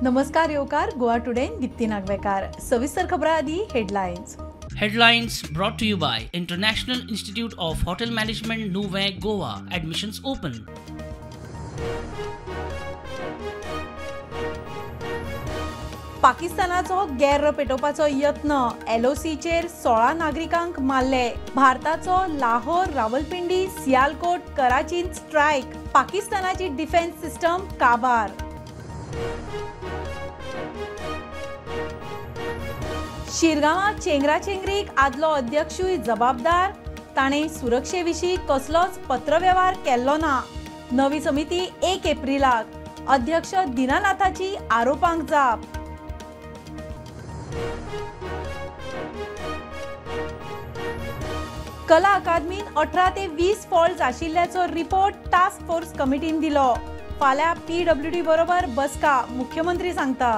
नमस्कार येवकार गोवा टुडे दीप्ती नागवेकार. सविस्तर खबरां आदी headlines. Headlines brought to you by International Institute of Hotel Management, Nuvem, Goa. Admissions open. पाकिस्तानाचो गेर्र पेटोवपाचो यत्न, एलओसीचेर 16 नागरिकांक मारले. भारताचो लाहोर, रावलपिंडी, सियालकोट, कराचींत स्ट्रायक. पाकिस्तानाची डिफेन्स सिस्टम काबार. शिरगांवां चेंगराचेंगरीक आदलो अध्यक्षूय जबाबदार, ताणें सुरक्षे विशीं कसलोच पत्रवेव्हार केल्लो ना. नवी समिती 1 एप्रिलाक. अध्यक्ष दिनानाथाची आरोपांक जाप. कला अकादमीन 18 ते 20 फॉल्ट आशिल्ल्याचो रिपोर्ट टास्क फोर्स कमिटीन दिलो. फाल्यां पीडब्ल्यूडी बरोबर बसका, मुख्यमंत्री सांगता.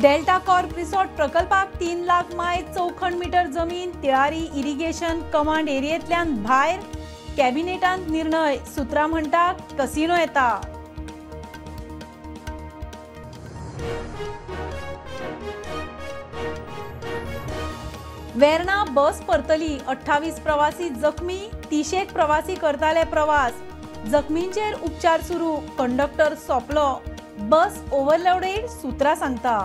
डेल्टा कॉर्प रिसॉर्ट प्रकल्पाक 3 लाख माय चौखण मीटर जमीन तिळारी इरिगेशन कमांड एरियेंतल्यान भायर. कॅबिनेटांत निर्णय, सूत्रां म्हणटा कसिनो येता. वेर्णा बस परतली, 28 प्रवासी जखमी, 30 प्रवासी करताले प्रवास. जखमींचेर उपचार सुरू, कंडक्टर सोंपलो. बस ओव्हरलोडेड, सूत्रां सांगता.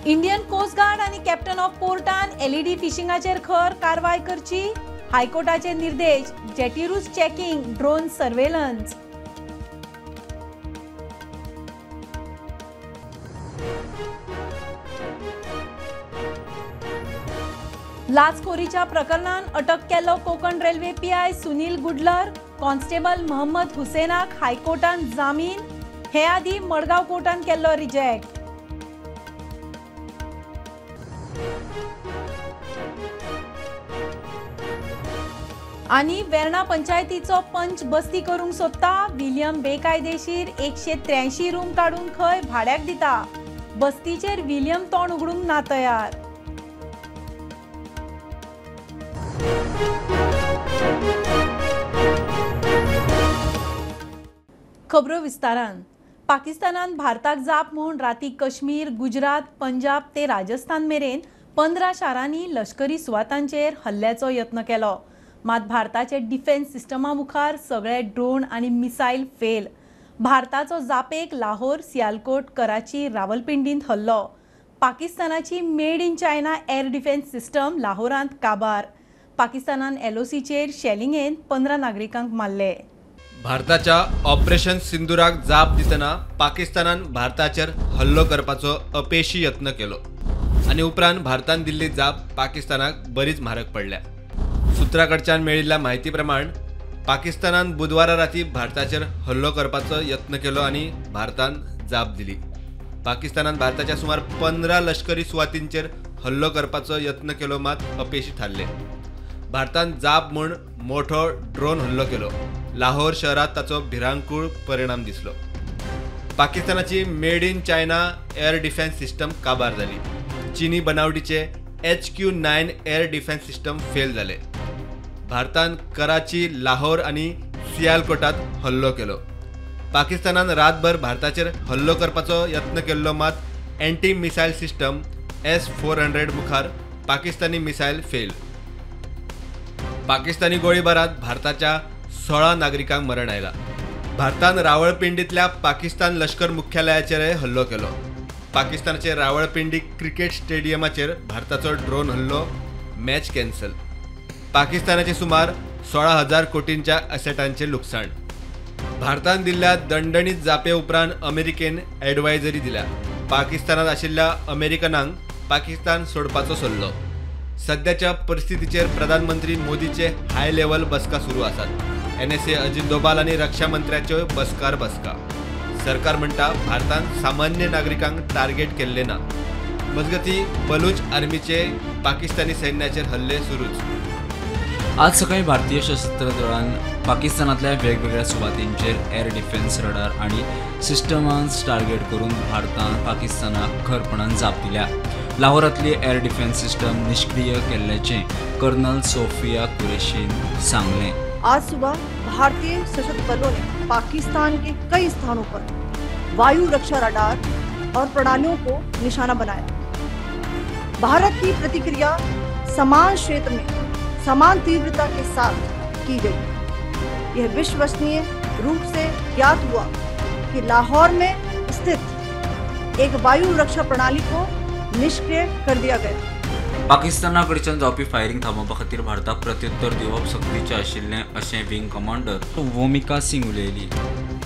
इंडियन कोस्ट गार्ड आनी कॅप्टन ऑफ पोर्टान एलईडी फिशिंगाचेर खर कारवाय करची, हायकोर्टाचे निर्देश. जेटीरूच चेकिंग, ड्रोन सर्वेलन्स. लाचखोरीच्या प्रकरणान अटक केल्लो Konkan railway PI Sunil Gudlar, constable Mohammad हुसेनाक हायकोर्टान जामीन. हे आदीं मडगांव कोर्टान केल्लो रिजेक्ट. आनी वेर्णा पंचायतीचो पंच बस्ती करूंक सोदता, विलियम बेकायदेशीर 183 रूम काडून खंय भाड्याक दिता. बस्तीचेर विलियम तोंड उगडूंक ना तयार. खबरो विस्तारान. पाकिस्तानान भारताक जाप म्हूण राती काश्मीर, गुजरात, पंजाब ते राजस्थान मेरेन 15 शारांनी लश्करी सुवातांचेर हल्ल्याचो यत्न केलो. मात भारताचे डिफेन्स सिस्टमा मुखार सगळे ड्रोन आनी मिसायल फेल. भारताचो जापेक लाहोर, सियालकोट, कराची, रावलपिंडींत हल्लो. पाकिस्तानाची made in China air defence system लाहोरांत काबार. पाकिस्तानान एलओसीचेर शेलिंगेन 15 नागरिकांक मारले. भारताच्या ऑपरेशन सिंदुराक जाप दितना पाकिस्तानान भारताचेर हल्लो करपाचो अपेशी यत्न केलो आनी उपरांत भारतान दिल्ली जाप पाकिस्तानाक बरीच म्हारग पडल्या. सूत्रां कडच्यान मेळिल्ल्या म्हायती प्रमाण पाकिस्तानान बुधवारा राती भारताचेर हल्लो करपाचो यत्न केलो आनी भारतान जाप दिली. पाकिस्तानान भारताच्या सुमार 15 लश्करी सुवातींचेर हल्लो करपाचो यत्न केलो, मात अपेशी थारले. भारतान जाप म्हूण मोठो ड्रोन हल्लो केलो. लाहोर शहरात ताचो भिरांकूळ परिणाम दिसलो. पाकिस्तानाची made in China air defence system काबार जाली. चीनी बनावटीचे HQ-9 air defence system fail जाले. भारतान कराची, लाहोर आनी सियालकोटात हल्लो केलो. पाकिस्तानान रातभर भारताचेर हल्लो करपाचो यत्न केल्लो, मात एंटी मिसायल सिस्टम S-400 मुखार पाकिस्तानी मिसायल फेल. पाकिस्तानी गोळीबारात भारताच्या 16 नागरिकांक मरण आयला. भारतान रावळपिंडींतल्या पाकिस्तान लश्कर मुख्यालयाचेरय हल्लो केलो. पाकिस्तानाचे रावळपिंडी क्रिकेट स्टेडियमाचेर भारताचो ड्रोन हल्लो, मॅच कॅन्सल. पाकिस्तानाचे सुमार 16,000 कोटींच्या असेटांचे लुकसाण. भारतान दिल्ल्या दंडणीत जापे उपरांत अमेरिकेन ॲडवायझरी दिल्या. पाकिस्तानात आशिल्ल्या अमेरिकनांक पाकिस्तान सोडपाचो सल्लो. सद्याच्या परिस्थितीचेर प्रधानमंत्री मोदीचे हाय लेवल बसका सुरू आसात. NSA Ajit Doval आनी रक्षा मंत्र्याच्यो बसकार बसका. सरकार म्हणटा भारतान सामान्य नागरिकांक टार्गेट केल्ले ना. मजगती बलूच आर्मीचे पाकिस्तानी सैन्याचेर हल्ले सुरूच. आज सकाळी भारतीय सशस्त्र दळान पाकिस्तानांतल्या वेगवेगळ्या सुवातींचेर एअर डिफेन्स रडार आनी सिस्टमांस टार्गेट करून भारतान पाकिस्तानाक खरपणान जाप दिल्या. लाहोरांतली एअर डिफेन्स सिस्टम निष्क्रिय केल्ल्याचें कर्नल सोफिया कुरेशीन सांगलें. आज सुबह भारतीय सशस्त्र बलों ने पाकिस्तान के कई स्थानों पर वायु रक्षा रडार और प्रणालियों को निशाना बनाया. भारत की प्रतिक्रिया समान क्षेत्र में समान तीव्रता के साथ की गई. यह विश्वसनीय रूप से ज्ञात हुआ कि लाहौर में स्थित एक वायु रक्षा प्रणाली को निष्क्रिय कर दिया गया. पाकिस्ताना कडच्यान जावपी फायरिंग थांबोवपा खातीर भारताक प्रत्युत्तर दिवप सक्तीचें आशिल्लें अशें विंग कमांडर वोमिका सिंग उलयली.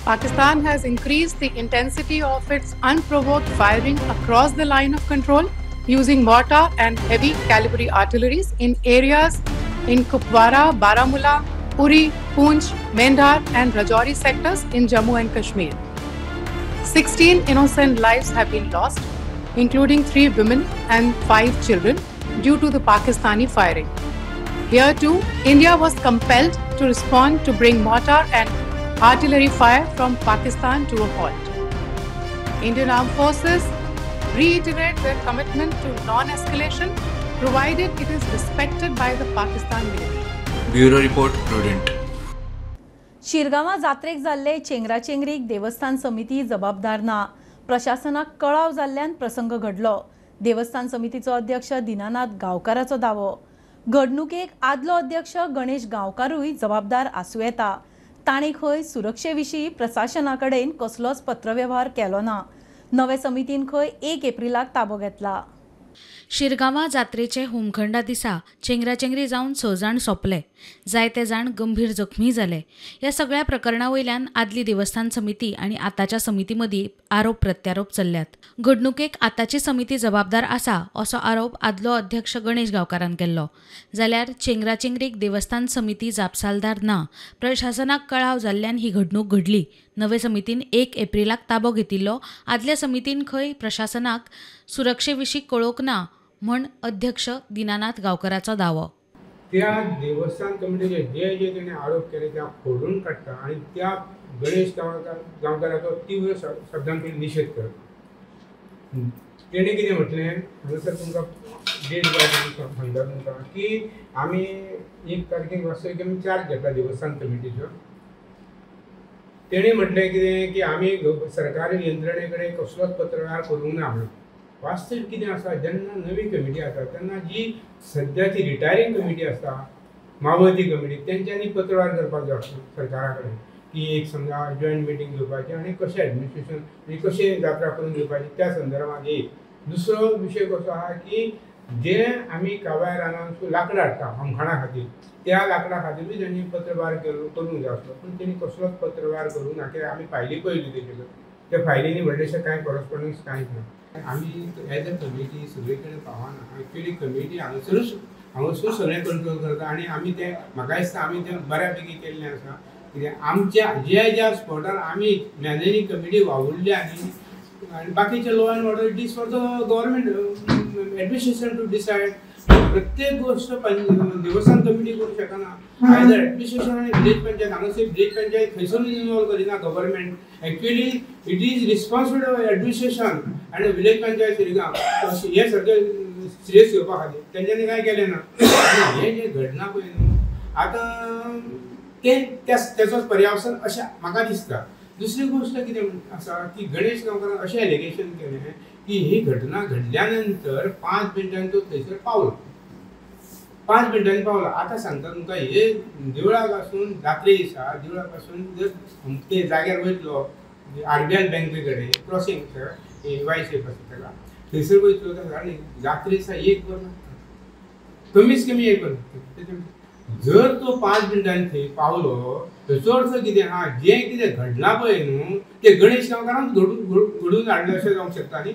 Pakistan has increased the intensity of its unprovoked firing across the line of control using mortar and heavy caliber artilleries in areas in Kupwara, Baramulla, Uri, Poonch, Mendhar and Rajouri sectors in Jammu and Kashmir. 16 innocent lives have been lost, including 3 women and 5 children, due to the Pakistani firing. Here too, India was compelled to respond to bring mortar and artillery fire from Pakistan to a halt. Indian Armed Forces reiterate their commitment to non-escalation, provided it is respected by the Pakistan military. Bureau Report, Prudent. शिरगांवा जात्रेक जाल्ले चेंगराचेंगरीक देवस्थान समिती जबाबदार ना. प्रशासनाक कळाव जाल्ल्यान प्रसंग घडलो. देवस्थान समितीचो अध्यक्ष दीनानाथ गांवकाराचो दावो. घडणुकेक आदलो अध्यक्ष गणेश गांवकारूय जबाबदार आसूं येता. ताणें खंय सुरक्षे विशीं प्रशासना कडेन कसलोच पत्रवेव्हार केलो ना. नवे समितीन खंय 1 एप्रिलाक ताबो घेतला. शिरगांवा जात्रेचे होमखंडा दिसा चेंगराचेंगरी जावन 6 जाण सोंपले, जायते जाण गंभीर जखमी जाले. ह्या सगळ्या प्रकरणा वयल्यान आदली देवस्थान समिती आनी आतांच्या समिती मदीं आरोप प्रत्यारोप चल्ल्यात. घडणुकेक आतांची समिती जबाबदार आसा असो आरोप आदलो अध्यक्ष गणेश गांवकारान केल्लो. जाल्यार चेंगराचेंगरीक देवस्थान समिती जापसालदार ना, प्रशासनाक कळाव जाल्ल्यान ही घडणूक घडली. नवे समितीन 1 एप्रिलाक ताबो घेतिल्लो. आदल्या समितीन खंय प्रशासनाक सुरक्षे विशीं कळोवंक ना म्हण अध्यक्ष दीनानाथ गांवकराचो दावो. त्या देवस्थान कमिटीचे जे जे तेणे आरोप केले त्या खोडून काडटा आनी त्या गणेश गांवकाराचो तीव्र शब्दान निशेध करता. तेणे कितें म्हटलें हांगासर तुमकां डेट सांगता तुमकां की आमी 1 तारखेक वास्तवीक आमी चार्ज घेतला देवस्थान कमिटीचो. तेणे म्हटलें कितें की आमी सरकारी यंत्रणे कडेन कसलोच पत्रव्यवहार करूंक ना म्हणून. वास्तवीक कितें आसा, जेन्ना नवी कमिटी आसा तेन्ना जी सद्याची रिटायरींग कमिटी आसा मावती कमिटी तेंच्यांनी पत्रव्यवहार करपाक जाय आसलो सरकारा कडेन की एक समजा जॉयंट मिटींग घेवपाची आनी कशें एडमिनिस्ट्रेशन आनी कशें जात्रा करून घेवपाची त्या संदर्भात एक. दुसरो विशय कसो आहा की जे आमी कावाय रानांतसून लांकडां हाडटा होमखणा खातीर त्या लांकडां खातीरूय तेंणी पत्रव्यवहार करूंक जाय आसलो, पूण तेणी कसलोच पत्रव्यवहार करूंक ना. कित्याक आमी फायली पळयली तेजे कडेन, त्या फायलींनी व्हडलेशें कांय कॉरस्पॉन्डन्स कांयच ना. आमी एज अ कमिटी सगळे कडेन पावना. एक्चुअली कमिटी हांगासरूच हांगासर सगळें कंट्रोल करता आनी आमी तें म्हाका दिसता आमी तें बऱ्या पैकी केल्लें आसा. कित्याक आमच्या ज्या ज्या स्पॉटार आमी मॅनेजींग कमिटी वावुरल्या न्ही आनी बाकीचे law and order it is for the government administration to decide. प्रत्येक गोष्ट देवस्थान कमिटी करूंक शकना. आयदर एडमिनिस्ट्रेशन आनी विलेज पंचायत हांगासर विलेज पंचायत खंयसरूय इनवॉल्व करिना government. Actually it is responsibility of administration आनी विलेज पंचायत शिरगांव हें सगळें सिरियस घेवपा खातीर तेंच्यांनी कांय केलें ना. आनी हें जें घडना पळय न्हू आतां तें तेचोच पर्यावसन अशें म्हाका दिसता. दुसरी गोष्ट कितें आसा की गणेश गांवकारान अशें एलिगेशन केलें की ही घटना घडल्या नंतर 5 मिनटांनी तो थंयसर पावलो, 5 मिनटांनी पावलो. आतां सांगता तुमकां हे देवळाक आसून जात्रे दिसा देवळाक आसून जर ते जाग्यार वयतलो आरबीआय बँके कडेन क्रॉसींग वाय शेप आसा ताका थंयसर वयतलो जाल्यार जात्रे दिसा 1 वर लागता, कमीच कमी 1 वर लागता. जर तो 5 मिनटांनी थंय पावलो ताचो अर्थ कितें आहा, जें कितें घडलां पळय न्हू तें गणेश गांवकारान घडून हाडलें अशें जावंक शकता न्ही.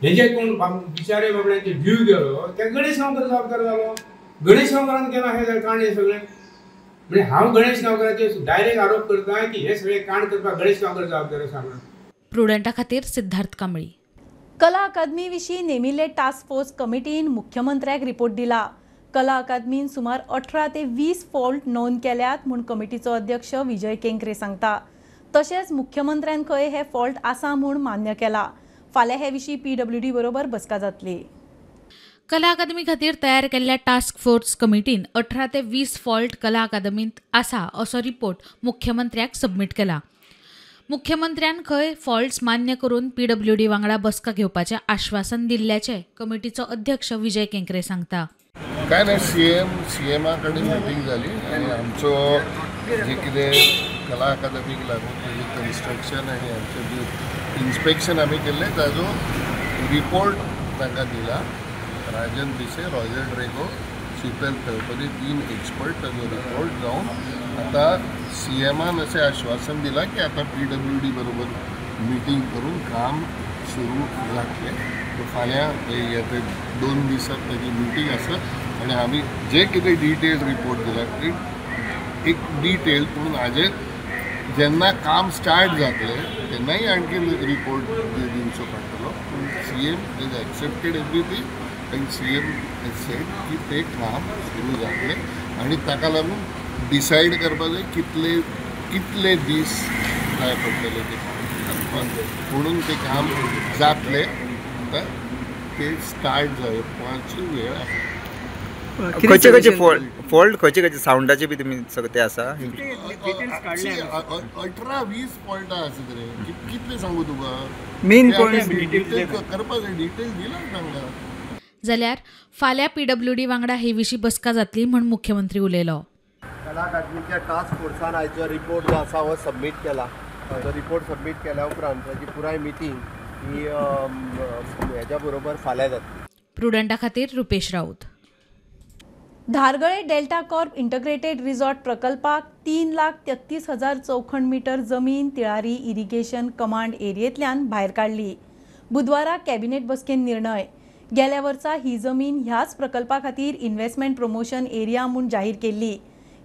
हे जे कोण बिचारे बाबड्यांचे जीव गेलो त्या गणेश गांवकर जबाबदार जालो. गणेश गांवकरान केलां हें कांड हें सगळें. म्हणजे हांव गणेश गांवकराचेर डायरेक्ट आरोप करता की हे सगळें कांड करपाक गणेश गांवकर जबाबदार आसा म्हणून. प्रुडंटा खातीर सिद्धार्थ कांबळी. कला अकादमी विशीं नेमिल्ले टास्क फोर्स कमिटीन मुख्यमंत्र्याक रिपोर्ट दिला. कला अकादमीन सुमार 18 ते 20 फॉल्ट नोंद केल्यात म्हूण कमिटीचो अध्यक्ष विजय केंकरे सांगता. तशेंच मुख्यमंत्र्यान खंय हे फॉल्ट आसा म्हूण मान्य केला. फाल्यां हे विशीं पीडब्ल्यूडी बरोबर बसका जातली. कला अकादमी खातीर तयार केल्ल्या टास्क फोर्स कमिटीन 18 ते 20 फॉल्ट कला अकादमींत आसा असो रिपोर्ट मुख्यमंत्र्याक सबमीट केला. मुख्यमंत्र्यान खंय फॉल्ट्स मान्य करून पीडब्ल्यूडी वांगडा बसका घेवपाचें आश्वासन दिल्ल्याचें कमिटीचो अध्यक्ष विजय केंकरे सांगता. काय नाही, सीएमा कडेन मिटींग जाली आनी आमचो जे कितें कला अकादमीक लागून तेजें कन्स्ट्रक्शन आनी आमचें जे इन्स्पेक्शन आमी केल्लें ताजो रिपोर्ट तांकां दिला. राजन भिसे, रॉजर ड्रेगो, शीतल तळपदे 3 एक्सपर्ट ताजो रिपोर्ट जावन आतां सीएमान अशें आश्वासन दिलां की आतां पीडब्ल्यूडी बरोबर मिटींग करून काम सुरू जातलें. फाल्यां 2 दिसांत ताजी मिटींग आसा आनी आमी जे कितें डिटेल रिपोर्ट दिला एक डिटेल पूण हाजेर जेन्ना काम स्टार्ट जातलें तेन्नाय आणखी रिपोर्ट दिवचो पडटलो. पूण CM is accepted everything आनी सीएम एज सेड की तें काम सुरू जातलें आनी ताका लागून डिसायड करपाक जाय कितले कितले दीस जाय पडटले तें काम करपाक, म्हणून तें काम जातलें. आतां तें स्टार्ट जावपाची वेळ आसा. खंयचे खंयचे फॉल्ट खंयचे खंयचे सावंडाचे बी तुमी सगळे ते आसा? 18-20 फॉल्टां आसा रे, कितले सांगू तुका? मेन पॉयंट करपाक जाय, डिटेल दिला तांकां. जाल्यार फाल्यां पीडब्ल्यूडी वांगडा हे विशीं बसका जातली म्हूण मुख्यमंत्री उलयलो. कला अकादमीच्या टास्क फोर्सान आयज जो रिपोर्ट जो आसा हो सबमीट केला. तो रिपोर्ट सबमीट केल्या उपरांत ताजी पुराय मिटींग ही हेज्या बरोबर फाल्यां जातली. प्रुडंटा खातीर Rupesh Raut. Dhargal Delta Corp integrated resort प्रकल्पाक 3,33,000 चौखण मीटर जमीन तिळारी इरिगेशन कमांड एरियेंतल्यान भायर काडली. बुधवारा कॅबिनेट बसकेन निर्णय. गेल्या वर्सा ही जमीन ह्याच प्रकल्पा खातीर इन्व्हेस्टमेंट प्रमोशन एरिया म्हूण जाहीर केल्ली.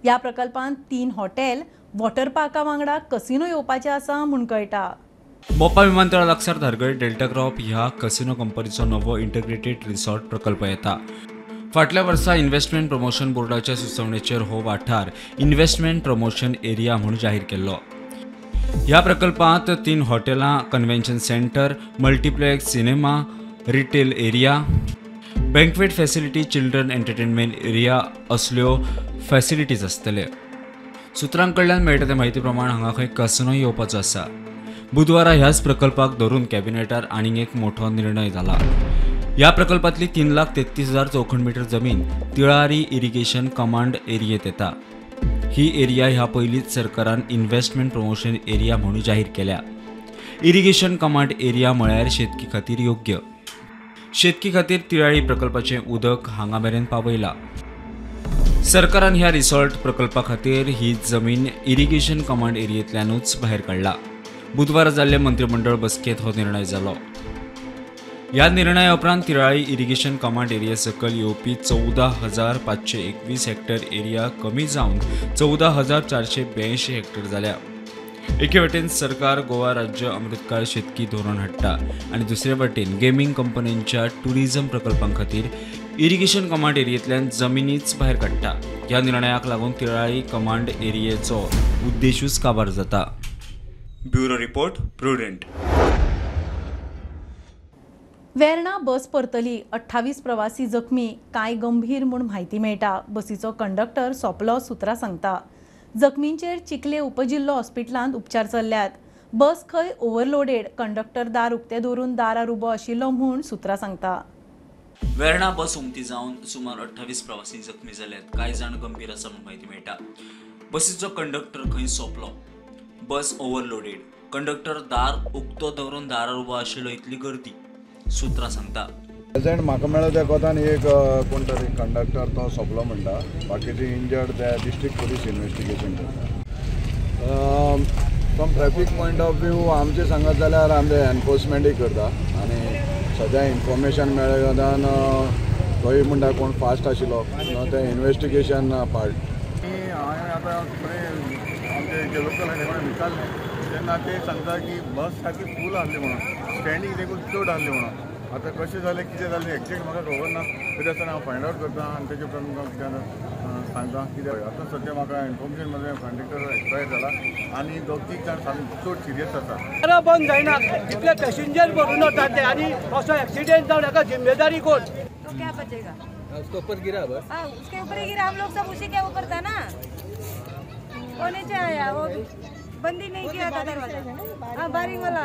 ह्या प्रकल्पांत 3 हॉटेल, वॉटर पार्का वांगडा कसिनो येवपाचे आसा म्हूण कळटा. मोपा विमानतळा लागसार धारगळे डेल्टा क्रॉप ह्या कसिनो कंपनीचो नवो इंटिग्रेटेड रिसॉर्ट प्रकल्प येता. फाटल्या वर्सा इन्व्हेस्टमेंट प्रमोशन बोर्डाच्या सुचोवणेचेर हो वाठार इन्व्हेस्टमेंट प्रमोशन एरिया म्हूण जाहीर केल्लो. ह्या प्रकल्पांत 3 हॉटेलां, convention centre, multiplex cinema, retail area, banquet facility, children entertainment area असल्यो फॅसिलिटीज आसतले. सुत्रां कडल्यान मेळटा ते म्हायती प्रमाण हांगा खंय कसिनो येवपाचो आसा. बुधवारा ह्याच प्रकल्पाक धरून कॅबिनेटार आनीक एक मोठो निर्णय जाला. ह्या प्रकल्पांतली 3,33,000 चौखण मीटर जमीन तिळारी इरिगेशन कमांड एरियेंत येता. ही एरिया ह्या पयलींच सरकारान इन्व्हेस्टमेंट प्रमोशन एरिया म्हणून जाहीर केल्या. इरिगेशन कमांड एरिया म्हळ्यार शेतकी खातीर योग्य. शेतकी खातीर तिळारी प्रकल्पाचें उदक हांगा मेरेन पावयलां. सरकारान ह्या रिसॉर्ट प्रकल्पा खातीर ही जमीन इरिगेशन कमांड एरियेंतल्यानूच भायर काडला. बुधवारा जाल्ले मंत्रिमंडळ बसकेंत हो निर्णय जालो. ह्या निर्णया उपरांत तिळारी इरिगेशन कमांड एरिया सकयल येवपी 14,521 हेक्टर एरिया कमी जावन 14,482 हेक्टर जाल्या. एके वटेन सरकार गोवा राज्य अमृतकाळ शेतकी धोरण हाडटा आनी दुसरे वटेन गेमींग कंपनींच्या टुरिझम प्रकल्पां खातीर इरिगेशन कमांड एरियेंतल्यान जमिनीच भायर काडटा. ह्या निर्णयाक लागून तिळारी कमांड एरियेचो उद्देशूच काबार जाता. Bureau report, Prudent. Verna बस परतली, 28 प्रवासी जखमी, कांय गंभीर म्हूण म्हायती मेळटा. बसीचो कंडक्टर सोंपलो, सुत्रां सांगता. जखमींचेर चिखले उपजिल्लो हॉस्पिटलांत उपचार चल्ल्यात. बस खंय ओव्हरलोडेड, कंडक्टर दार उक्तें दवरून दारार उबो आशिल्लो म्हूण सुत्रां सांगता. वेर्णा बस उमती जावन सुमार 28 प्रवासी जखमी जाल्यात. कांय जाण गंभीर आसा म्हूण म्हायती मेळटा. बसीचो कंडक्टर खंय सोंपलो. बस ओव्हरलोडेड, कंडक्टर दार उक्तो दवरून दारार उबो आशिल्लो, इतली गर्दी, सुत्रां सांगता. प्रेजेंट म्हाका मेळ्ळा त्या कोतान एक कोण तरी कंडक्टर तो सोंपलो म्हणटा, बाकीचे इंजर्ड ते डिस्ट्रिक्ट पुलीस इन्वेस्टिगेशन करता. From traffic point of view आमचें सांगत जाल्यार आमचें एनफोर्समेंटूय करता आनी सद्या इन्फॉर्मेशन मेळ्ळ्या कोतान थंय म्हणटा कोण फास्ट आशिल्लो तें इन्वेस्टिगेशन पार्ट. हांवें आतां थोडे आमचे लोकल आनी विचारलें तेन्ना ते सांगता की बस सारकी फूल आहली म्हणून, स्टँडींग देखून चड आहली म्हणून. आतां कशें जालें कितें जालें एक्झॅक्ट म्हाका खबर ना, तरी आसतना हांव फायंड आवट करता आनी तेजे उपरांत तुमकां कितें सांगता कित्याक आतां सद्या म्हाका इन्फॉर्मेशन मेळ्ळें कंडक्टर एक्सपायर जाला आनी दोग तीग जाण सामके चड सिरियस आसा. बंद जायना इतले पॅसेंजर भरून वतात ते आनी असो एक्सिडेंट जावन हाका जिम्मेदारी कोण? तो क्या बचेगा? उसके ऊपर गिरा बस. हाँ, उसके ऊपर ही गिरा. हम लोग सब उसी के ऊपर था ना. वो नीचे आया, वो बंद ही नहीं किया था दरवाजा. हाँ, बारीक वाला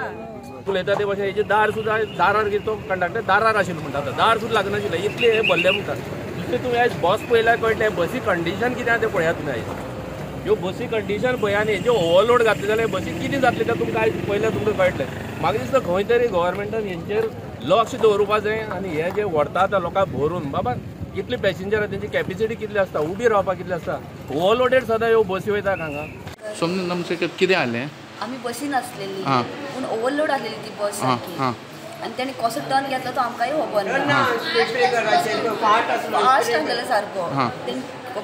उलयता ते भाशेन हेजे दार सुद्दां दारार कितें तो कंडक्टर दारार आशिल्लो म्हणटा, आतां दार सुद्दां लागनाशिल्लें इतलें हें भरलें म्हणटा. दुसरें तुमी आयज बस पळयल्यार कळटलें बसी कंडिशन कितें आहा तें पळयात तुमी. आयज ह्यो बसी कंडिशन पळया आनी हेजे ओवरलोड घातले जाल्यार बसी कितें जातलें तें तुमकां आयज पळयल्यार तुमकां कळटलें. म्हाका दिसता खंय तरी गव्हर्मेंटान हेंचेर लक्ष दवरुपा जाय आनी हे जे व्हरता आतां लोकांक भरून बाबा कितले पॅसेंजर तेंची कॅपेसिटी कितली आसता, उबी रावपाक कितली आसता, ओवरलोडेड सदां ह्यो बसी वयता हांगा. समजून आमचें कितें जालें, आमी बसीन आसलेली पूण ओवरलोड आसलेली ती बस सारकी आनी तेणी कसो टर्न घेतलो तो आमकांय खबर ना. फास्ट आसलेलो सारको, तेणी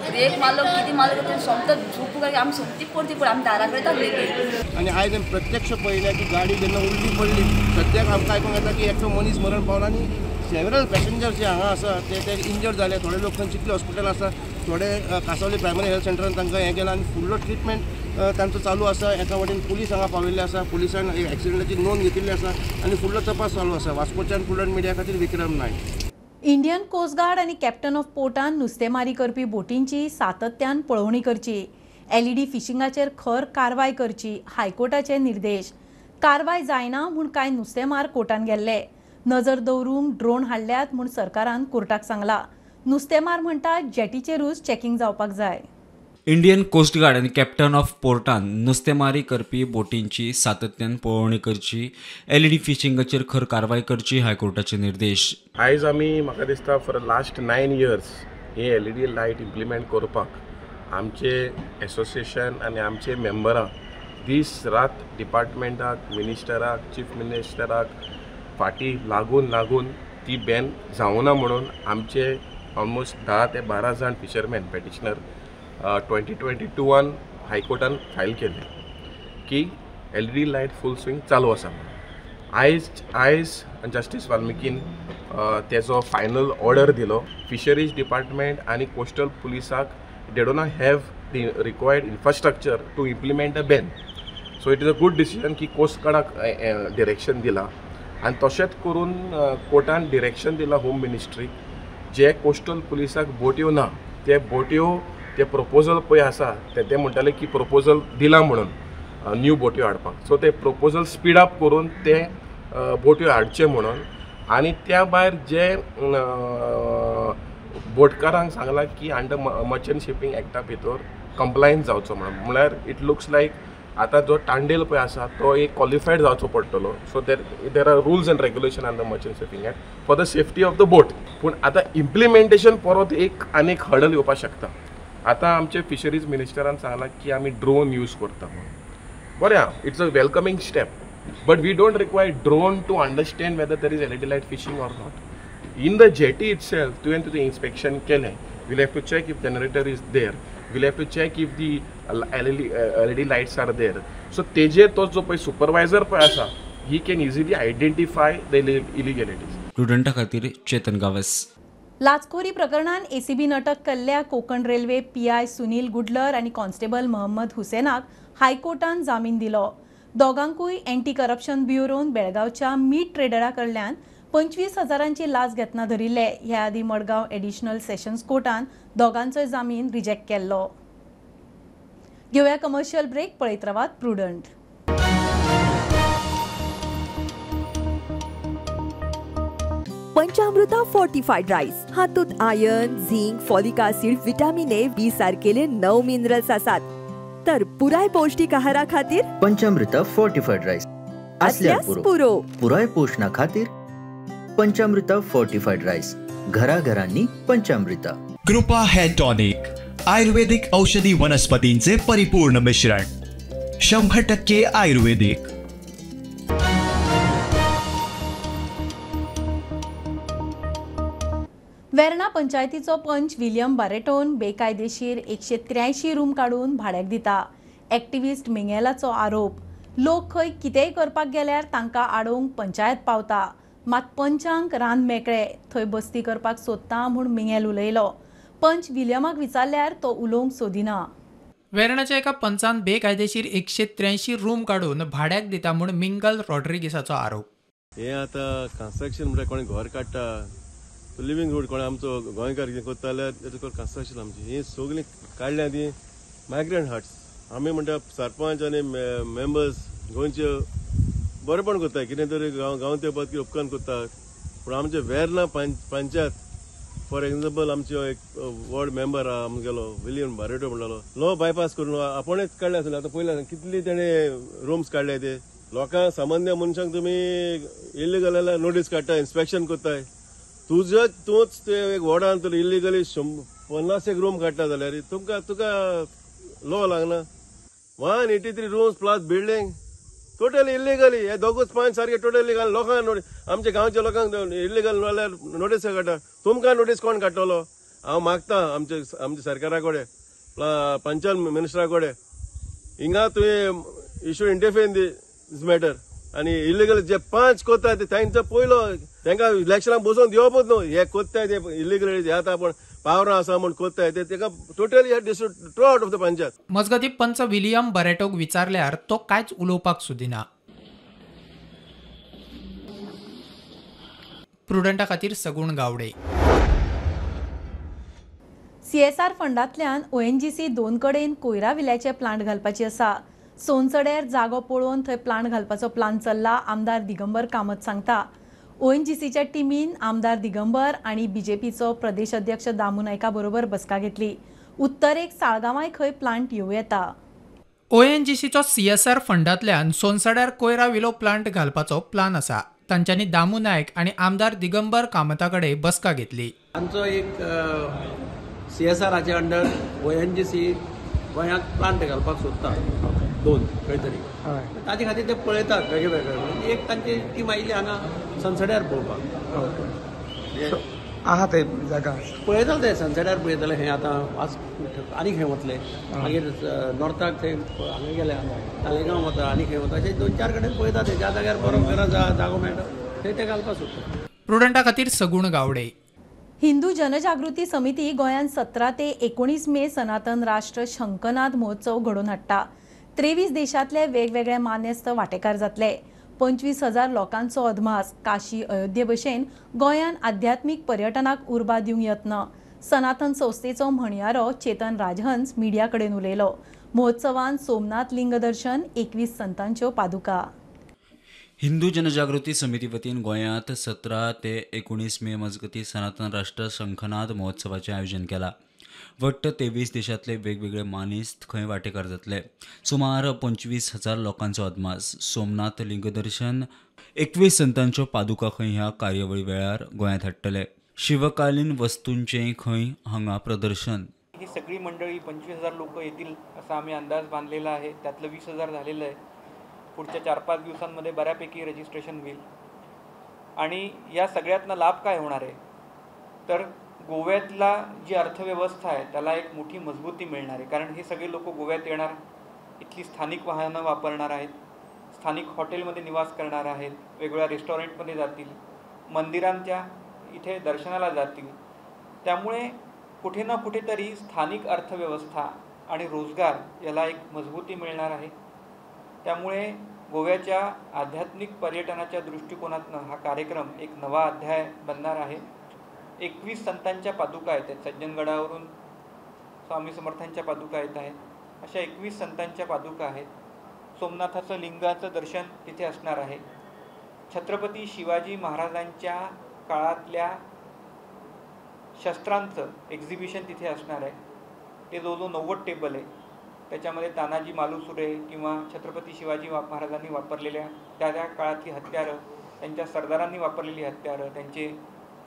ब्रेक मारलो कितें मारलो तें सोमतो झुकूंक आमी सोमती परती पळय आमी दारा कडेन आसलेली. आनी आयज आमी प्रत्यक्ष पळयलें की गाडी जेन्ना उलटी पडली सद्याक आमकां आयकूंक येता की एकटो मनीस मरण पावला आनी सेवरल पॅसेंजर जे हांगा आसा ते इंजर्ड जाले. थोडे लोक थंय चिखली हॉस्पिटल आसा, थोडे कासावली प्रायमरी हेल्थ सेंटरान तांकां हें केलां आनी फुडलो ट्रिटमेंट तांचो चालू आसा. एका वटेन पुलीस हांगा पाविल्ले आसा, पुलिसान एक्सिडंटाची नोंद घेतिल्ली आसा आनी फुडलो तपास चालू आसा. वास्कोच्यान प्रुडंट मिडिया खातीर विक्रम नायक. इंडियन कोस्ट गार्ड आनी कॅप्टन ऑफ पोर्टान नुस्तेमारी करपी बोटींची सातत्यान पळोवणी करची, एलईडी फिशिंगाचेर खर कारवाय करची हायकोर्टाचे निर्देश. कारवाय जायना म्हूण कांय नुस्तेमार कोर्टान गेल्ले. नजर दवरूंक ड्रोन हाडल्यात म्हूण सरकारान कोर्टाक सांगला. नुस्तेमार म्हणटा जेटीचेरूच चॅकिंग जावपाक जाय. इंडियन कोस्ट गार्ड आनी कॅप्टन ऑफ पोर्टान नुस्तेमारी करपी बोटींची सातत्यान पळोवणी करची, एलईडी फिशिंगाचेर खर कारवाय करची हायकोर्टाचे निर्देश. आयज आमी म्हाका दिसता for last 9 years he LED light implement करपाक आमचे एसोसिएशन आनी आमचे मेंबरां दीस रात डिपार्टमेंटाक, मिनिस्टराक, चीफ मिनिस्टराक फाटी लागून लागून ती बॅन जावना म्हणून आमचे ऑलमोस्ट 10 ते 12 जाण फिशरमॅन पेटिशनर 2022 हायकोर्टान फायल केले की एलईडी लायट फूल स्विंग चालू आसा. आयज आयज जस्टीस वाल्मिकीन तेजो फायनल ऑर्डर दिलो. फिशरीज डिपार्टमेंट आनी coastal पुलिसाक they do not have the required infrastructure to implement a ban. So it is a good decision की कोस्ट गार्डाक डिरेक्शन दिला आनी तशेंच करून कोर्टान डिरेक्शन दिला होम मिनिस्ट्रीक जे कोस्टल पुलिसाक बोट्यो ना ते बोट्यो ते प्रपोजल पळय आसा ते म्हणटाले की प्रपोजल दिला म्हणून न्यू बोट्यो हाडपाक, सो ते प्रपोजल स्पीड अप करून ते बोट्यो हाडचे म्हणून. आनी त्या भायर जे बोटकारांक सांगलां की अंडर मर्चंट शिपींग एक्टा भितर कंप्लायन्स जावचो म्हणून, म्हळ्यार it looks लायक आतां जो तांडेल पळय आसा तो एक क्वॉलिफायड जावचो पडटलो. So there are rules and regulation under merchant shipping act for the safety of the boat. पूण आतां इम्प्लिमेंटेशन परत एक आनी एक हडल येवपाक शकता. आतां आमचे फिशरीज मिनिस्टरान सांगलां की आमी ड्रोन यूज करता म्हणून, बरें आहा, it's a welcoming step, but we don't require drone to understand whether there is LED light fishing or not. In the jetty itself तुवें तुजें इन्स्पेक्शन केलें, we'll have to check if generator is there, we'll have to check if the LED lights are there. So तेजेर तो जो पळय supervisor पळय आसा he can easily identify the illegalities. प्रुडंटा खातीर चेतन गावस. लाचखोरी प्रकरणान एसीबीन अटक केल्ल्या कोकण रेल्वे पीआय सुनील गुडलर आनी कॉन्स्टेबल मोहम्मद हुसेनाक हायकोर्टान जामीन दिलो. दोगांकूय एंटी करप्शन ब्युरोन बेळगांवच्या मीट ट्रेडरा कडल्यान 25,000 लाच घेतना धरिल्ले. ह्या आदीं मडगांव एडिशनल सेशन्स कोर्टान दोगांचोय जामीन रिजेक्ट केल्लो. घेवया कमर्शियल ब्रेक, पळयत रावात प्रुडंट. पंचामृता फोर्टिफाईड राईस हातूंत iron, zinc, folic acid, vitamin A, B सारकेले 9 minerals आसात. तर पुराय पौष्टिक आहारा खातीर पंचामृता फोर्टिफाईड राईस आसल्यार पुरो. पुराय पोषणा खातीर पंचामृता फोर्टिफाईड राईस, घराघरांनी पंचामृता. कृपा हेअर टॉनिक, आयुर्वेदिक औषधी वनस्पतींचे परिपूर्ण मिश्रण, 100% आयुर्वेदिक. वेर्णा पंचायतीचो पंच विलियम बारेटोन बेकायदेशीर 183 रूम काडून भाड्याक दिता. एक्टिविस्ट मिंगेलाचो आरोप. लोक खंय कितेंय करपाक गेल्यार तांकां आडोवंक पंचायत पावता. मात पंचांक रान मेकळे थंय बस्ती करपाक सोदता म्हूण मिंगेल उलयलो. पंच विलियमाक विचारल्यार तो उलोवंक सोदिना. वेर्णाच्या एका पंचान बेकायदेशीर 183 रूम काडून भाड्याक दिता म्हूण मिंगल रॉड्रिगीसाचो आरोप. हे आतां कन्स्ट्रक्शन म्हणल्यार कोणी घर काडटा, लिवींग रोड कोण आमचो गोंयकार कितें करता जाल्यार कन्स्ट्रक्शन आमची ही सगळीं काडल्या ती मायग्रंट हट्स. आमी म्हणटा सरपंच आनी मेंबर्स गोंयचे बरेपण करता, कितें तरी गांवचे पद कितें उपकार करता, पूण आमचे वेर्ना पंचायत फॉर एग्जाम्पल आमचो एक वॉर्ड मेंबर आहा आमगेलो विलियम बारेटो म्हणटालो, लो बायपास करून आपणेच काडले आसले. आतां पयलें कितली तेणें रुम्स काडले ते लोकांक, सामान्य मनशांक तुमी इल्लिगल जाल्यार नोटीस काडटा, इन्स्पेक्शन करताय. तुजे तूंच ते एक वॉर्डान तर इल्लिगली 50 एक रूम काडटा जाल्यार तुमकां तुका लो लागना. 183 rooms plus building totally illegally. हे दोगूच पंच सारके टोटल इलिगल. लोकांक आमच्या गांवच्या लोकांक इल्लिगल जाल्यार नोटीस काडटा, तुमकां नोटीस कोण काडटलो? हांव मागता आमच्या आमच्या सरकारा कडेन, पंचायत मिनिस्टरा कडेन, हिंगा तुवें you should interfere in this matter. आनी इल्लिगल जे पंच करता ते तांचो पयलो तांकां इलेक्शनाक बसोवन दिवपच न्हू. हे करताय ते इल्लिगल, हे आतां आपूण पावरां आसा म्हूण करताय ते, ताका totally throw out of the panchayat. मजगतीं पंच विलियम बरेटोक विचारल्यार तो कांयच उलोवपाक सोदिना. प्रुडंटा खातीर सगुण गावडे. सीएसआर फंडांतल्यान ओएनजीसी 2 कडेन कोयरा विल्याचे प्लांट घालपाची आसा. सोनसड्यार जागो पळोवन थंय प्लांट घालपाचो प्लान चल्ला, आमदार दिगंबर कामत सांगता. ओएनजीसीच्या टिमीन आमदार दिगंबर आनी बीजेपीचो प्रदेश अध्यक्ष दामू नायका बरोबर बसका घेतली. उत्तरेक साळगांवाय खंय प्लांट येवं येता. ओएनजीसीचो सीएसआर फंडांतल्यान सोनसड्यार कोयरा विलो प्लांट घालपाचो प्लान आसा. तांच्यांनी दामू नायक आनी आमदार दिगंबर कामता कडेन बसका घेतली. आमचो एक सीएसआराचे अंडर ओएनजीसी गोंयांत प्लांट घालपाक सोदता 2 खंय तरी, ताजे खातीर ते पळयतात वेगळे वेगळे. एक तांची टीम आयिल्ली हांगा सनसड्यार पळोवपाक आहा ते जागा पळयतले, ते सनसड्यार पळयतले. हें आतां वास आनी खंय वतले, मागीर नॉर्थाक थंय हांगा गेल्या तालेगांव वता आनी खंय वता, अशे 2-4 कडेन पळयता. ते ज्या जाग्यार बरो गरज जागो मेळटा थंय ते घालपाक सोदता. प्रुडंटा खातीर सगुण गावडे. हिंदू जनजागृती समिती गोंयांत 17 ते 19 मे सनातन राष्ट्र शंखनाद महोत्सव घडोवन हाडटा. 23 देशांतले वेगवेगळे मानेस्त वांटेकार जातले. 25,000 लोकांचो अदमास. काशी अयोध्ये भशेन गोंयान आध्यात्मीक पर्यटनाक उर्बा दिवंक यत्न. सनातन संस्थेचो म्हणयारो चेतन राजहंस मिडिया कडेन उलयलो. महोत्सवान सोमनाथ लिंग दर्शन, 21 संतांच्यो पादुका. हिंदू जनजागृती समिती वतीन गोंयांत 17 ते 19 मे मजगतीं सनातन राष्ट्र शंखनाद महोत्सवाचें आयोजन केलां. वट्ट 23 देशांतले वेगवेगळे मानेस्त खंय वांटेकार जातले. सुमार 25,000 लोकांचो अदमास. सोमनाथ लिंगदर्शन, 21 संतांच्यो पादुका खंय ह्या कार्यावळी वेळार गोंयांत हाडटले. शिवकालीन वस्तूंचें खंय हांगा प्रदर्शन. ही सगळी मंडळी 25,000 लोक येतील असा आम्ही अंदाज बांधलेला आहे. त्यातलं 20,000 झालेलं आहे. पुढच्या 4-5 दिवसांमध्ये बऱ्यापैकी रजिस्ट्रेशन होईल. आणि या सगळ्यातनं लाभ काय होणार आहे तर गोव्यातला जी अर्थव्यवस्था आहे त्याला एक मोठी मजबूती मिळणार आहे. कारण हे सगळे लोक गोव्यात येणार, इथली स्थानिक वाहनं वापरणार आहेत, स्थानिक हॉटेलमध्ये निवास करणार आहेत, वेगवेगळ्या रेस्टॉरंटमध्ये जातील, मंदिरांच्या इथे दर्शनाला जातील. त्यामुळे कुठे ना कुठेतरी स्थानिक अर्थव्यवस्था आणि रोजगार याला एक मजबूती मिळणार आहे. त्यामुळे गोव्याच्या आध्यात्मिक पर्यटनाच्या दृष्टिकोनातनं हा कार्यक्रम एक नवा अध्याय बनणार आहे. 21 संतांच्या पादुका आहेत, सज्जनगडावरून स्वामी समर्थांच्या पादुका येत आहेत, अशा 21 संतांच्या पादुका आहेत. सोमनाथाचं लिंगाचं दर्शन तिथे असणार आहे. छत्रपती शिवाजी महाराजांच्या काळातल्या शस्त्रांचं एक्झिबिशन तिथे असणार आहे. ते जवळजवळ 90 टेबल आहे. त्याच्यामध्ये तानाजी मालुसुरे किंवा छत्रपती शिवाजी महाराजांनी वापरलेल्या त्या त्या काळातली हत्यारं, त्यांच्या सरदारांनी वापरलेली हत्यारं, त्यांचे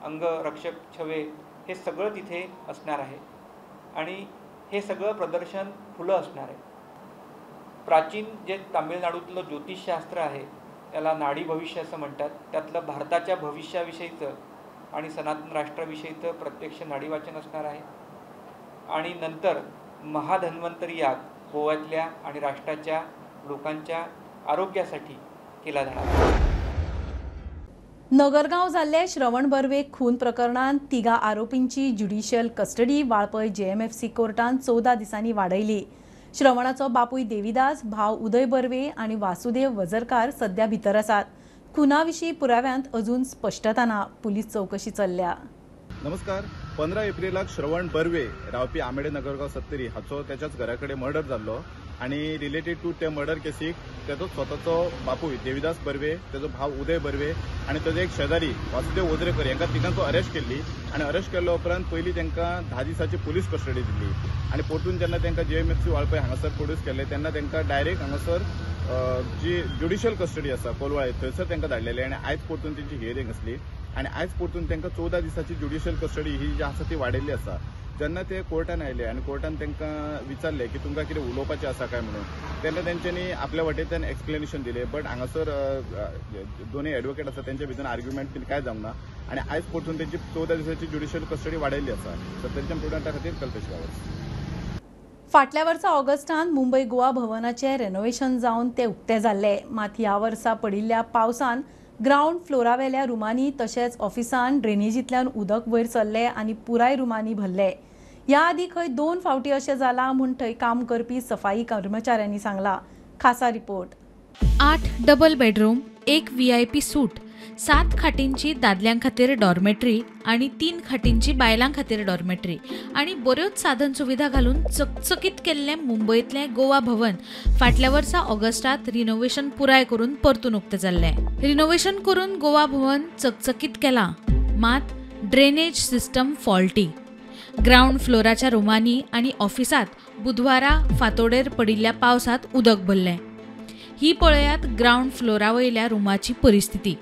अंगरक्षक छवे, हे सगळं तिथे असणार आहे. आणि हे सगळं प्रदर्शन खुलं असणार आहे. प्राचीन जे तामिळनाडूतलं ज्योतिषशास्त्र आहे त्याला नाडी भविष्य असं म्हणतात, त्यातलं भारताच्या भविष्याविषयीचं आणि सनातन राष्ट्राविषयीचं प्रत्यक्ष नाडीवाचन असणार आहे. आणि नंतर महाधन्वंतरी याग गोव्यातल्या आणि राष्ट्राच्या लोकांच्या आरोग्यासाठी केला जाणार आहे. नगरगांव जाल्ले श्रवण बर्वे खून प्रकरणांत तिगा आरोपींची ज्युडिशियल कस्टडी वाळपय जेएमएफसी कोर्टान 14 दिसांनी वाडयली. श्रवणाचो बापूय देवीदास, भाव उदय बर्वे आनी वासुदेव वजरकार सध्या भितर आसात. खुना विशीं पुराव्यांत अजून स्पश्टता ना. पुलीस चवकशी चल्ल्या. नमस्कार. 15 एप्रिलाक श्रवण बर्वे रावपी आंबेडे नगरगांव सत्तरी हाचो त्याच्याच घरा कडेन मर्डर जाल्लो आनी रिलेटेड टू त्या मर्डर केसीक तेजो स्वताचो बापूय देवीदास बर्वे, तेजो भाव उदय बर्वे आनी तेजो एक शेजारी वासुदेव ओजरेकर हांकां तिगांको अरेस्ट केल्ली आनी अरेस्ट केल्ल्या उपरांत पयलीं तांकां 10 दिसांची पुलीस कस्टडी दिल्ली आनी परतून जेन्ना तांकां जेएमएफसी वाळपय हांगासर प्रोड्यूस केल्ले तेन्ना तांकां डायरेक्ट हांगासर जी ज्युडिशियल कस्टडी आसा कोलवाळे थंयसर तांकां धाडलेले आनी आयज परतून तेंची हियरींग आसली आनी आयज परतून तांकां 14 दिसांची ज्युडिशियल कस्टडी ही जी आसा ती वाडयल्ली आसा. जेन्ना ते कोर्टान आयले आनी कोर्टान तांकां विचारलें की तुमकां कितें उलोवपाचें आसा काय म्हणून, तेन्ना तेंच्यांनी आपल्या वटेंतल्यान एक्सप्लेनेशन दिलें, बट हांगासर दोनूय एडवोकेट आसा तेंच्या भितर आर्ग्युमेंट बीन कांय जावंक ना आनी आयज परतून तेंची 14 दिसांची ज्युडिशियल कस्टडी वाडयल्ली आसा. सत्तरीच्या प्रुडंटा खातीर कल्पेश गांवस. फाटल्या वर्सा ऑगस्टान मुंबय गोवा भवनाचें रेनोवेशन जावन तें उक्तें जाल्लें. मात ह्या वर्सा पडिल्ल्या पावसान ग्रावंड फ्लोरावेल्या रुमांनी तशेंच ऑफिसान ड्रेनेजींतल्यान उदक वयर सरलें आनी पुराय रुमांनी भरलें. ह्या आदीं खंय 2 फावटी अशें जालां म्हूण थंय काम करपी सफाई कर्मचाऱ्यांनी सांगलां. खासा रिपोर्ट. 8 डबल बेडरूम, 1 VIP सूट, 7 खाटींची दादल्यां खातीर डॉर्मेटरी आनी 3 खाटींची बायलां खातीर डॉर्मेटरी आनी बऱ्योच साधन सुविधा घालून चकचकीत केल्लें मुंबयतलें गोवा भवन फाटल्या वर्सा ऑगस्टात रिनोव्हेशन पुराय करून परतून उक्तें जाल्लें. रिनोव्हेशन करून गोवा भवन चकचकीत केलां, मात ड्रेनेज सिस्टम फॉल्टी. ग्रावंड फ्लोराच्या रुमांनी आनी ऑफिसांत बुधवारा फांतोडेर पडिल्ल्या पावसांत उदक भरलें. ही पळयात ग्रावंड फ्लोरा वयल्या रुमाची परिस्थिती.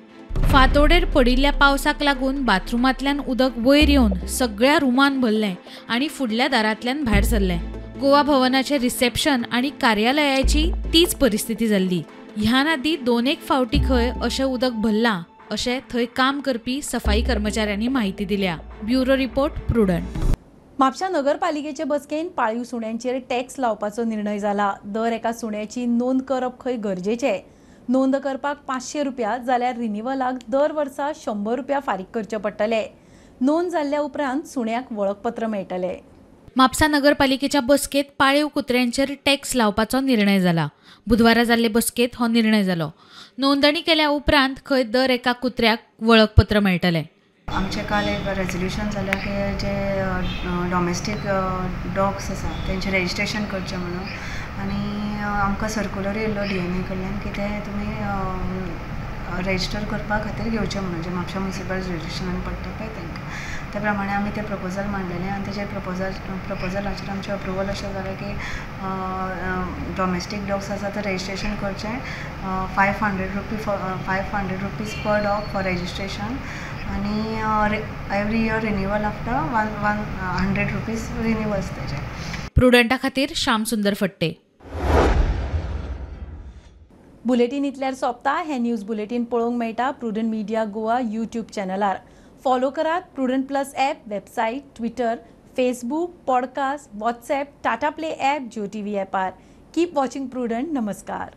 फांतोडेर पडिल्ल्या पावसाक लागून बाथरुमांतल्यान उदक वयर येवन सगळ्या रुमान भरलें आनी फुडल्या दारांतल्यान भायर सरलें. गोवा भवनाचें रिसेप्शन आनी कार्यालयाची तीच परिस्थिती जाल्ली. ह्यान आदीं 2-1 फावटी खंय अशें उदक भरलां अशें थंय काम करपी सफाई कर्मचाऱ्यांनी म्हायती दिल्या. Bureau report, Prudent. म्हापशा नगरपालिकेचे बसकेन पाळीव सुण्यांचेर टॅक्स लावपाचो निर्णय जाला. दर एका सुण्याची नोंद करप खंय गरजेचें. नोंद करपाक 500 रुपया जाल्यार रिन्युअलाक दर वर्सा 100 रुपया फारीक करचे पडटले. नोंद जाल्ल्या उपरांत सुण्याक वळखपत्र मेळटले. म्हापसा नगरपालिकेच्या बसकेत पाळीव कुत्र्यांचेर टॅक्स लावपाचो निर्णय जाला. बुधवारा जाल्ले बसकेत हो निर्णय जालो. नोंदणी केल्या उपरांत खंय दर एका कुत्र्याक वळखपत्र मेळटले. आमचें काल एक रेजोल्युशन जालें की जे डॉमेस्टीक डॉग्स आसा तेंचें रेजिस्ट्रेशन करचें म्हणून आनी आमकां सर्कुलर येयल्लो डीएमए कडल्यान की तें तुमी रेजिस्टर करपा खातीर घेवचें म्हणून, जे म्हापशा म्युनिसिपल जुरिस्डिक्शनान पडटा पळय तांकां. त्या प्रमाणे आमी तें प्रपोजल मांडलेलें आनी तेजेर प्रपोजलाचेर आमचें अप्रुवल अशें जालें की डॉमेस्टीक डॉग्स आसा ते रेजिस्ट्रेशन करचें 500 rupees per dog for registration आनी every year renewal after 100 rupees renewals तेजे. प्रुडंटा खातीर श्याम सुंदर फट्टे. बुलेटीन इतल्यार सोंपता. हें न्यूज बुलेटीन पळोवंक मेळटा प्रुडंट मिडिया गोवा यूट्यूब चॅनलार. फॉलो करात Prudent plus app, website, Twitter, Facebook, podcast, WhatsApp, Tata Play app, Jio TV ॲपार. Keep watching Prudent. नमस्कार.